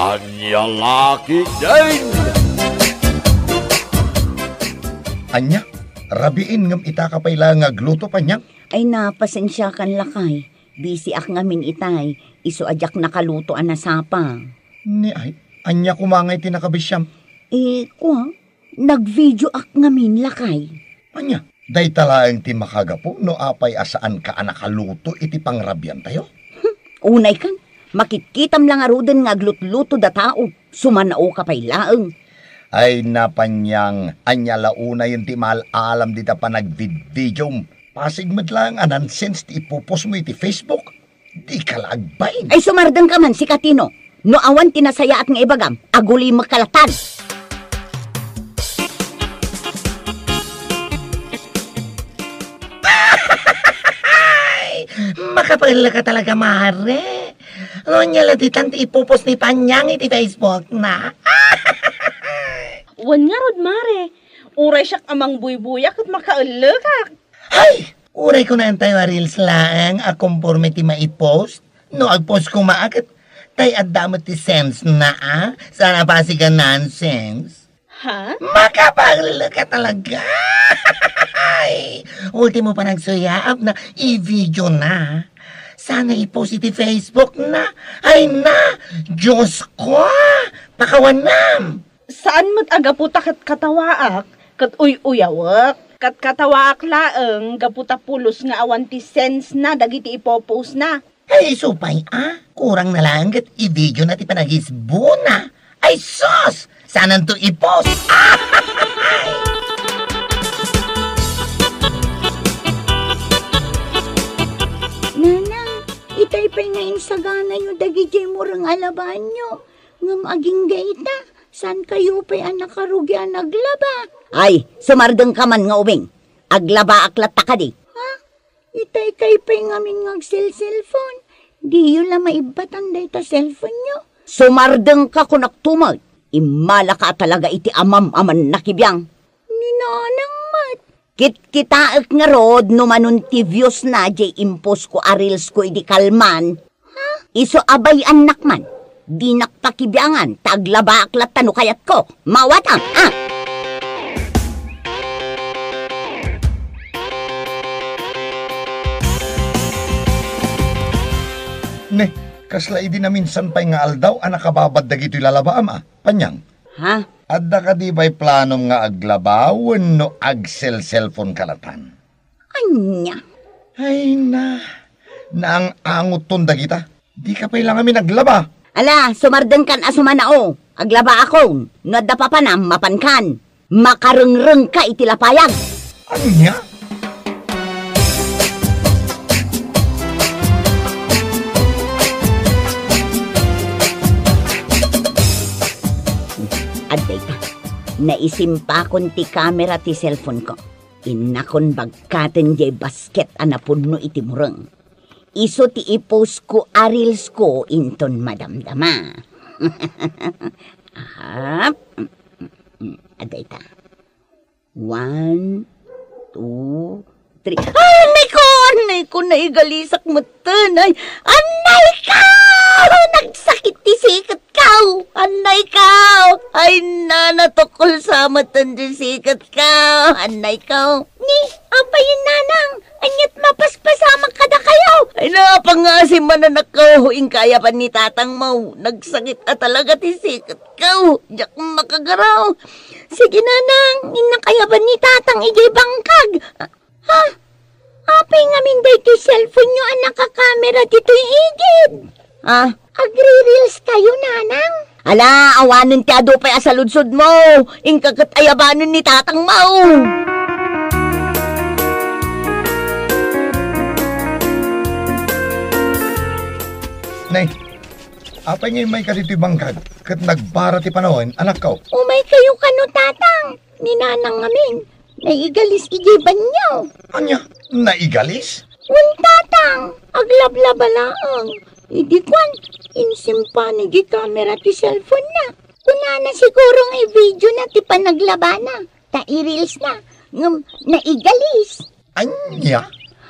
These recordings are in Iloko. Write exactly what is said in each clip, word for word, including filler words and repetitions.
Ania la ketdin? Ania, rabiin ngem itaka pay la nga agluto, Panyang? Ay, napasensiakan, lakay. Bisiak ngamin itay, isu a diak nakaluto a nasapa. Ni ay, ania koma ngay ti nakabisiam? Eh, kua, nagvideoak ngamin, lakay. Ania, dayta laeng ti makagapu no apay a saanka a nakaluto iti pangrabiantayo? Hmm, unay kan, makitkitam la ngaruden nga aglutluto da tao, sumanaoka pay laeng. Ay, na, Panyang, ania la unayen ti maal-alam dita panagvidvideom? Pasig met laeng a nonsense ti ipopost mo iti Facebook. Dika la agbain. Ay, sumardengka man, sika Tino. No awan ti nasayaat nga ibagam, agulimekka latan. Ay, makapaellaka talaga, mare. Ania la ditan ti ipopost ni Panyang iti Facebook na? Wen ngarud, mare. Uray siak a mangbuybuya ket makaellekak. Hay! Uray kunaentayo a reels laeng a konforme ti maipost. No agpost koma ket tay adda met ti sense na, a? Saan a pasig a nonsense. Ha? Makapaelleka talaga. Ay, ultimo panagsuyaab na, i-video na. Saan a ipost iti Facebook na. Ay na, Diyos ko, pakawanam. Saan met a gapu ta ket katawaak, ket uy-uyawek. Ket katawaak laeng gapu ta pulos nga awan ti sense na dagiti ipopost na. Ay, isu pay a, kurang na laeng ket i-video na ti panagisbo na. Ay, sus! Saananto ipost? Nanang, itay pay nga insaganayo dagidiay mureng a labaanyo. Ngem agingga ita, saankayo pay a nakarugi a naglaba? Ay, sumardengka man nga ubing. Aglabaak latta kadi. Ha? Itay kay pay ngamin nga agselselpon. Diyo la maibbatan dayta selponyo. Sumardengka, kunak tumet. Immalaka a talaga iti amam a mannakibiang. Ni Nanang met. Kitkitaek ngarud no manon ti views na jay impost ko a reels ko idi kalman. Ha? Isu a bay-annak man, dinak pakibiangan ta aglabaak latta no kayatko. Mawatang, a! Ne, kasla idi naminsan pay nga aldaw a nakababad dagitoy lalabaam, a, Panyang? Ha? Adda kadi pay planom nga aglaba wenno agselselponka latan? Ania? Ay na, naang-angoton dagita. Dika pay la ngamin aglaba. Ala, sumardengkan a sumanao. Aglabaakon. No adda papanam, mapankan. Makarengrengka iti lapayag. Ania? Adda ita. Naisimpakon ti kamera ti cellphone-ko. Innakon bagkaten jay basket a napunno iti mureng. Isu ti i-post ko a reels ko inton madamdama. Aha. Adda ita. One, two, three. Ay, annay ko! Annay ko! Naigalisak metten! Ay, annay ko! Nagsakit ti siket ko! Annay ko! Ay, nana, tukol sa metten ti siket ko! Annay ko! Ni, apay, nanang? Ania't mapaspasamak kadakayo? Ay, napangasim man, anak ko. Inka ayaban ni tatang mo. Nagsakit a talaga ti siket ko. Diak makagaraw. Sige, nanang, innak ayaban ni tatang idiay bangkag. Ha? Apay ngamin daytoy cellphone-yo a nakakamera ditoy igid? Ah? Agri-reels kayo, nanang? Ala, awanen ti adu pay a saludsodmo. Inka ket ayabanen ni tatang mo. Nay, apay nga immayka ditoy bangkag ket nagbara ti panawen, anakko? Umay kayo kano, tatang. Ni nanang ngamin, naigalis idiay banio. Ania? Naigalis? Wen, tatang, aglablaba laeng. Idi kuan, insimpan idi kamera ti cellphone-na. Kunana siguro nga i-video-na ti panaglabana, ta i-reels-na, ngem naigalis. Ania?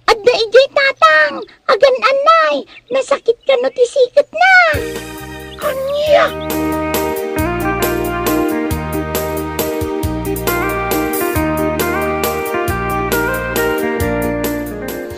Adda idiay, tatang, agan-annay, nasakit kano ti siketna. Ania?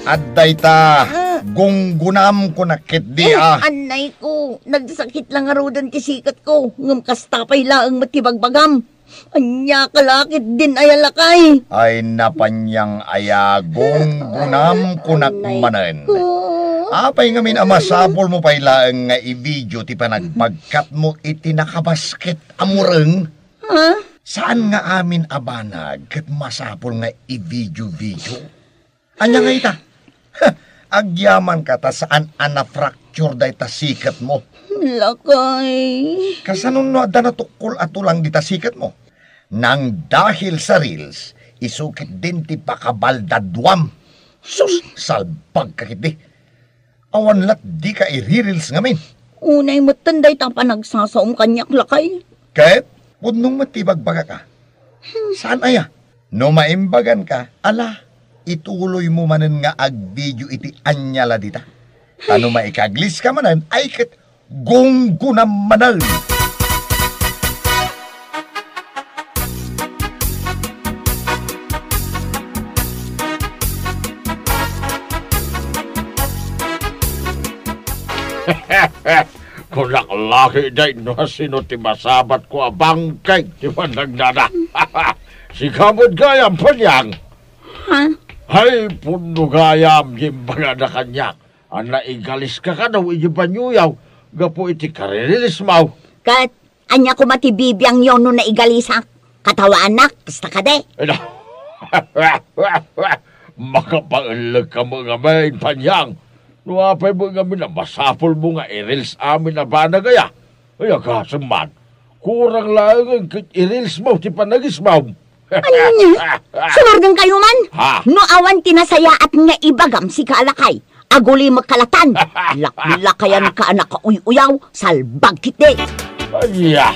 Adda ita, Ah. gunggunam kunak ketdi, Eh, ah. Annay ko, nagsakit lang ngaruden ti siketko, ngem kasta pay laeng met ti bagbagam. Ania ka la ketdin aya lakay? Ay, napanyang aya, gunggunam kunak Annay manen. ko. Apay ngamin a masapul mo pay laeng nga i-video ti panagbagkat mo iti nakabasket a mureng? Ha? Saan nga amin a banag ket masapul nga i-video-video? Ania nga ita? Agyamanka ta saan a na-fracture dayta siketmo. Lakay. Kasano no adda natukkol a tulang dita siketmo? Nang dahil sa reels, isu ketdin ti pakabaldaduam. Sus, salbagka ketdi. Awan lat dika i-reels ngamin. Unay metten dayta panagsasaom kaniak, lakay. Ket pudno met ti bagbagak. Saan aya? No maimbaganka, ala, ituloy mo manen nga agvideo iti ania la dita. Ta no maikagliska manen, ay ket gunggunam manen. Kunak laki day no sino ti masabatko a bangkeg ti panagnana. Sika met gayam, Panyang. Ha? Ay, pudno gayam, imbagada kaniak a naigaliska kano iti banioyo gapu iti karireelsmo. Ket ania koma ti bibiangyo no naigalisak? Katawanak, kasta kadi? Ay, na-, makapaellek ka met ngamin, Panyang. No apay met ngamin a masapulmo nga i-reels amin a banag aya? Ay, agasem man. Kurang laengen ket i-reelsmo ti panagismom. Ania? Sumardengkayo man? Ha? No awan ti nasayaat nga ibagam, sika a lakay, agulimekka latan. Laklakayanka a nakauy-uyaw, salbag ketdi. Ania?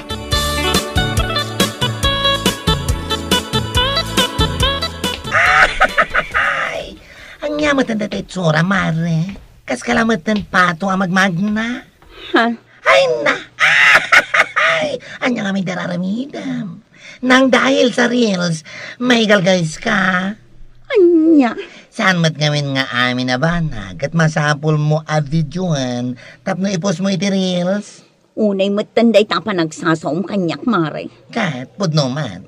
Ay, ania met dayta itsura, mare? Kaska la met ti pato a magmagna? Ha? Ay, na! Ay, ania ngamin ti ar-aramidem? Nang dahil sa reels, maigalgayska? Ania? Saan met ngamin nga amin a banag ket masapulmo a videoen tapno i-post mo iti reels? Unay metten dayta panagsasaom kaniak, mare. Ket, pudno met.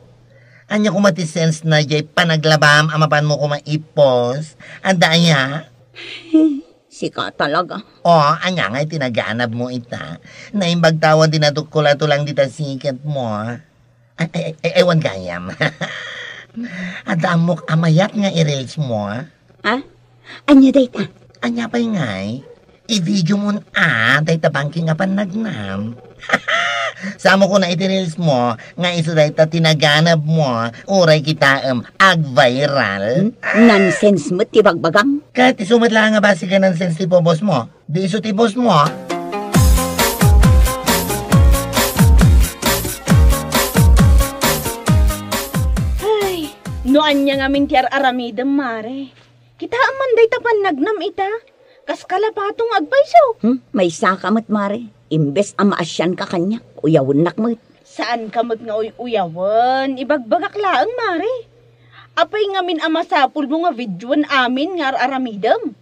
Ania koma ti sense na jay panaglabam a mapanmo koma i-post? Adda aya? Sika talaga. O, ania ngay ti naganabmo ita? Naimbag ta awan ti natukkol a tulang dita siketmo. Ay, ay, ay, ay, awan gayam. Adda ammok a mayat nga i-reelsmo. Ha? Ania dayta? Ania pay ngay? I-video mon a dayta bangkeng a pannagnam. Samo kuna iti reelsmo nga isu dayta ti naganabmo, uray kitaem, ag-viral. Hmm? Nonsense met ti bagbagam. Ket isu met la nga basi ket nonsense ti i-post mo. Di isu ti i-post mo. Ay, no ania ngamin ti ar-aramidem, mare. Kitaem man dayta pannagnam ita. Kaska la pato nga agpayso. Hmm? Maysaka met, mare. Imbes a maasianka kaniak, uyawennak met. Saanka met nga uy-uyawen, ibagbagak laeng, mare. Apay ngamin a masapulmo nga videoen amin nga ar-aramidem?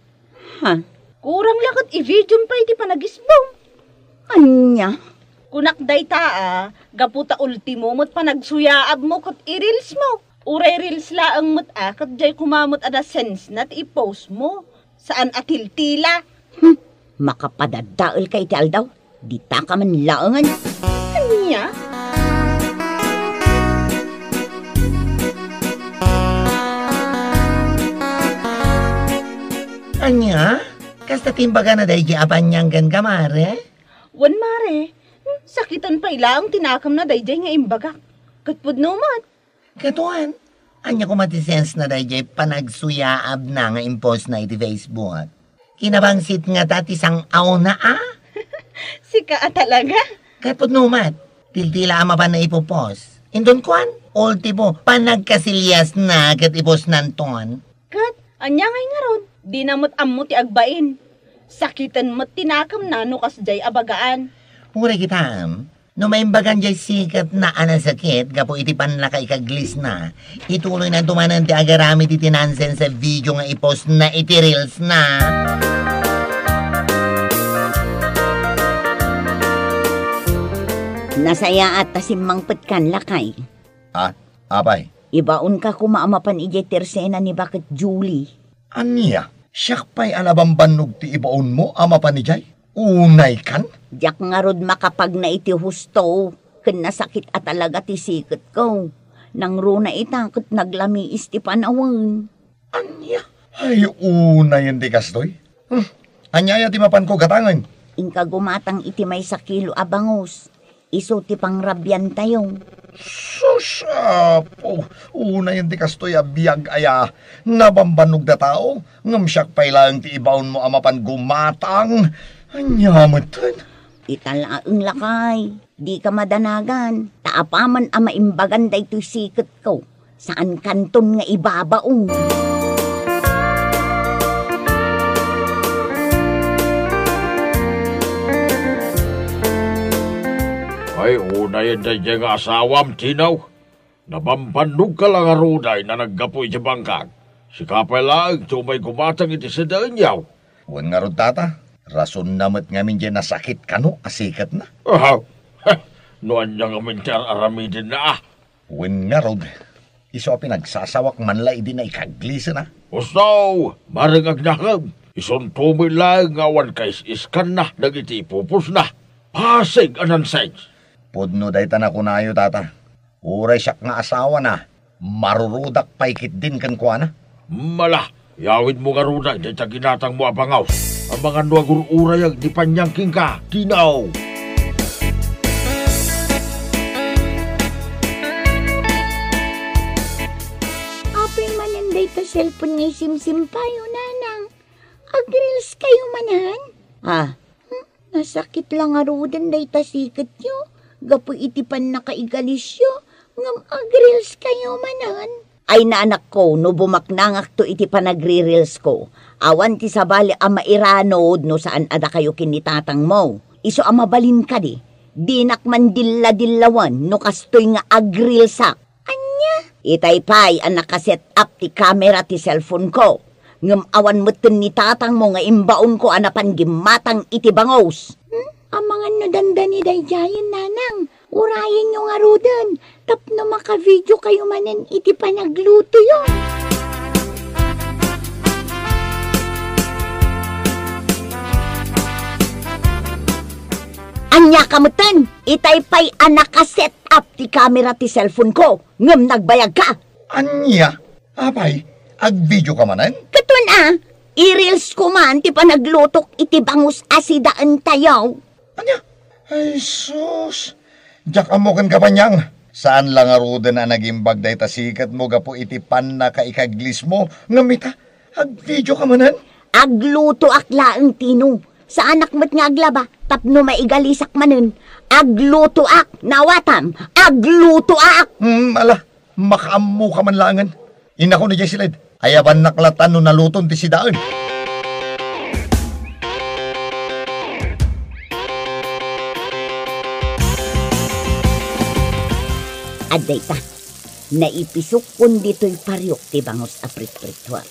Ha? Kurang la ket i-videom pay ti panagismom. Ania? Kunak dayta a, gapu ta ultimo met panagsuyaabmo ket i-reelsmo. Uray reels laeng met a, ket jay koma met a da sense na ti i-post mo. Saan a tiltila. Hmm, makapadadaelka iti aldaw. Ditaka man laengen. Ania? Ania? Kasta ti imbagana daydi a Panyang ken ka, mare? Wen, mare. Hmm, sakiten pay laeng ti nakemna daydiay nga imbagak. Ket pudno met. Ket wen, ania koma ti sense na daydiay panagsuyaabna nga impostna iti Facebook? Kinabangsit ngata ti sang-awna a? Sika a talaga? Ket pudno met, tiltila a mapan a ipopost. Inton kuan, ultimo, panagkasiliasna ket ipostnanton. Ket ania ngay ngarud? Dina met ammo ti agbain. Sakiten met ti nakemna no kasdiay a bagaan. Uray kitaem, No maimbagan jay siketna a nasakit gapu iti pannakaikaglisna, ituloynanto manen ti agaramid iti nonsense a video nga i-postna iti reelsna. Nasayaat ta simmangpetkan, lakay. Ah, apay? Ibaonka koma a mapan idiay tersena ni Baket Julie. Ania? Siak pay a nabambannog ti ibaonmo a mapan idiay? Unaykan? Diak ngarud makapagna iti husto, ken nasakit a talaga ti siketko. Nangruna ita ket naglamiis ti panawen. Ania? Ay, unayen ti kastoy. Hmm. Ania aya ti mapanko gatangen? Inka gumatang iti maysa kilo a bangus. Isu ti pangrabiantayo. Sus, Apo! Unayen ti kastoy a biag aya. Nabambannog da tao, ngem siak pay laeng ti ibaonmo a mapan gumatang. Ania metten? Ita laeng, lakay, dika madanagan, ta apaman a maimbagan daytoy siketko, saankanton nga ibabaon. Ay, unayen daydiay nga asawam, Tino. Nabambannogka la ngaruden a naggapu iti bangkag. Sika pay laeng ti umay gumatang iti sidaenyo. Wen ngarud, tata, rasonna met ngamin diay nasakit kano a siketna. Aha. No ania ngamin ti ar-aramidenna, a? Wen ngarud, isu a pinagsasawak man la idi naikaglisena. Husto! Mareng agnakem! Isunto met laeng nga awan kais-iskanna dagiti ipupusna. Pasig a nonsense! Pudno dayta nakunayo, tata. Uray siak nga asawana, marurudak pay ketdin kenkuana. Mala, yawidmo ngaruden dayta ginatangmo a bangus. Amangan no agur-urayag ni Panyang kenka, Tino. Apay manen dayta cellphone nga isimsimpayo, nanang? Agreels kayo manen? Ah. Hmm? Nasakit la ngaruden dayta siketyo gapu iti pannakaigalisyo, ngem agreels kayo manen? Ay, naanakko, no bumaknangakto iti panagre-reels ko, awan ti sabali a mairanud no saan a dakayo ken ni tatangmo. Isu a mabalin kadi, dinak mandilla-dillawen no kastoy nga agreelsak. Ania? Itay pay a naka-set up ti camera ti cellphone ko. Ngem awan metten ni tatangmo nga imbaonko a napan gimmatang iti bangus. Hmm? Amangan no dandani daydiayen, nanang. Urayenyo ngaruden tapno makavideo kayo manen iti panaglutoyo. Ania ka metten? Itay pay a naka-set up ti camera ti cellphone ko, ngem nagbayagka. Ania? Apay, agvideoka manen? Ket wen a, i-reels ko man ti panaglutok iti bangus a sidaentayo. Ania? Ay, sus! Diak ammo ken ka, Panyang. Saan la ngaruden a nagimbag dayta siketmo gapu iti pannakaikaglismo, ngem ita, agvideoka manen? Aglutoak laeng, Tino. Saanak met nga aglaba tapno maigalisak manen. Aglutoak, naawatam. Aglutoak! Hmm, ala, makaammoka man laengen. Inakon idiay siled. Ayabannak latan no naluton ti sidaen. Adda ita, naipisukkon ditoy pariok ti bangus a pritprituak.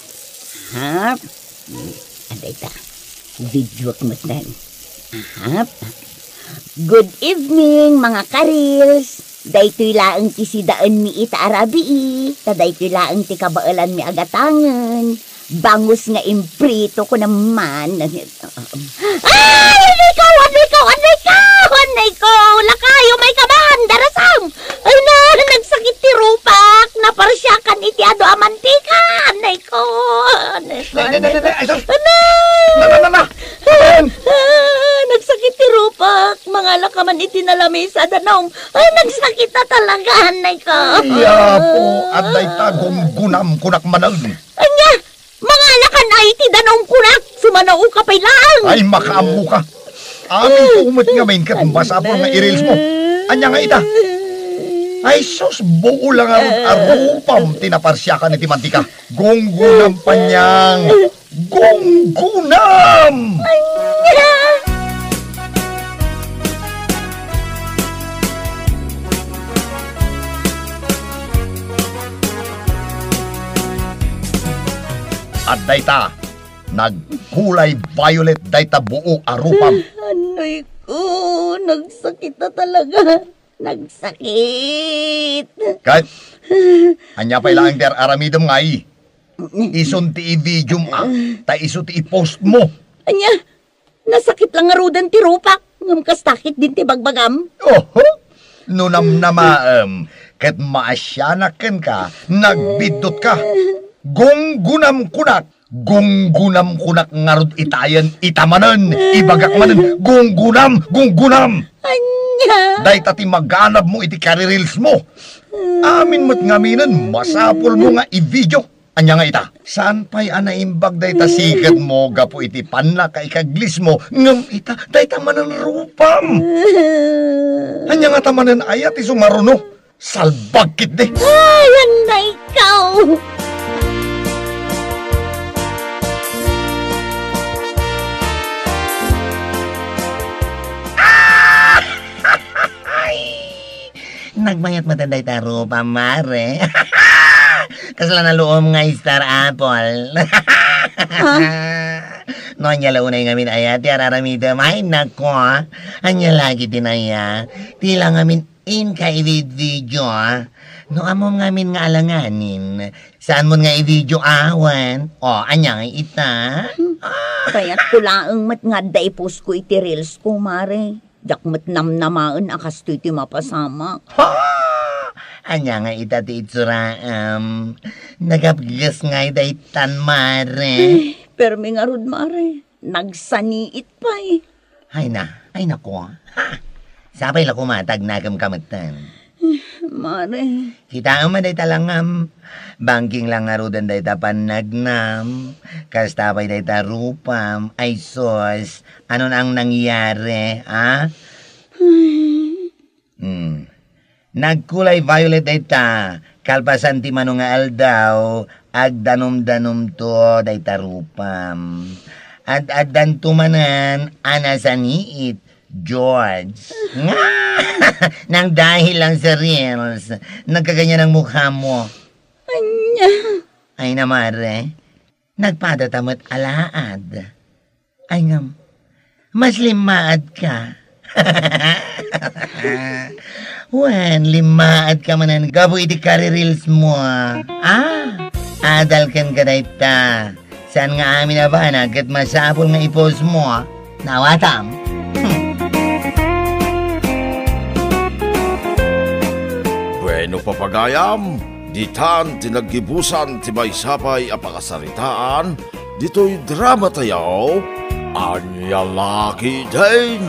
Hap? Hmm, adda ita. Videoak metten. Ahap. Good evening, mga ka-reels. Daytoy laeng ti sidaenmi ita a rabii, ta daytoy laeng ti kabaelanmi a gatangen. Bangus nga imprito ko naman. Ay, anay ko, anay ko, anay ko, anay ko! Lakay, umay ka man, darasam! Ay na, nagsakit ti rupak! Naparsiakan iti adu a mantika! Anay ko! Anay ko! Nay, nay, nay, nay, nay, ay, sus! Anay! Na, na, na, na! Ayan! Ah, nagsakit ti rupak! Mangala ka man iti nalamiis a danum! Ay, nagsakit a talaga! Anay ko! Ay, apo! Adda ita gunggunam kunak manen! Ania? Mangala kan ay ti danum kunak, sumanaoka pay laeng. Ay, makaammoka. Amin ko met ngamin ket masapul nga i-reels mo. Ania nga ita? Ay sus, buo la ngarud a rupam ti naparsiakan iti mantika. Gunggunam, Panyang. Gunggunam! Ania? Adda ita, nagkulay violet dayta buo a rupam. Anay ko, nagsakit na talaga. Nagsakit. Ket, ania pay laeng ti ar-aramidem ngay? Isun ti i-video-m, a, ta isu ti i-post mo. Ania? Nasakit lang ngaruden ti rupak, ngem kasta ketdin ti bagbagam. Oho! No namnamaem, ket maasianak kenka, nagbiddutka. Gunggunam kunak, gunggunam kunak ngarud itayen, ita manen, ibagak manen, gunggunam, gunggunam! Ania? Dayta ti maganabmo iti karireels mo. Amin met ngaminen, masapulmo nga i-video. Ania nga ita? Saan pay a naimbag dayta siketmo gapu iti pannakaikaglismo, ngem ita, dayta manen rupam. Ania ngata manen aya ti sumaruno? Salbag ketdi. Ay, anay ko! Nagmayat met dayta rupa, mare. Kasla naluom nga star apple. Ha? No, ania la unay ngamin aya ti ar-aramidem. Ay, nako. Ania lagi ti naya? Ti la ngamin inka i-video, a. No, ammom ngamin nga alanganin. Saanmon nga i-video awan? O, ania nga ita? Hmm. Kayatko laeng met nga adda i-post ko iti reels ko, mare. Diak met namnamaen a kastoy ti mapasamak. Ha! Ania nga ita ti itsuraam? Nagapges ngay daytan, mare. Eh, permi ngarud, mare. Nagsaniit pay. Ay na, ay nako. Ha! Sapay la koma ta agnakem ka metten. Eh, mare. Kitaem a dayta langam. Bangking lang ngaruden dayta pannagnam. Kasta pay dayta rupam. Ay sus, Ano nang nangyari, a? Ay. Hmm. Nagkulay violet dayta, kalpasan ti mano nga aldaw, agdanumdanumto dayta rupam. Ad-addanto manen a nasaniit, George. Nga! Nang dahil lang sa reels, nagkaganyan ang mukha mo. Anya? Ay na, mare. Nagpadata met alaad. Ay ngem, mas limmaad ka. Wen, limmaad ka manen gapu iti karireels mo, a. Ah, adal kenka dayta. Saan nga amin a banag ket masapul nga i-post mo, a. Nawatam. Hmm. Bueno, papagayam, ditan ti naggibusan ti maysa pay a pakasaritaan ditoy drama tayo, Ania La Ketdin.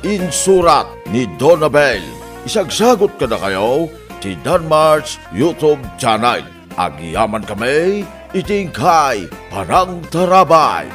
Insurat ni Donabel. Isagsagut kadakayo ti Danmar's YouTube channel. Agyaman kami iti inkay panangtarabay.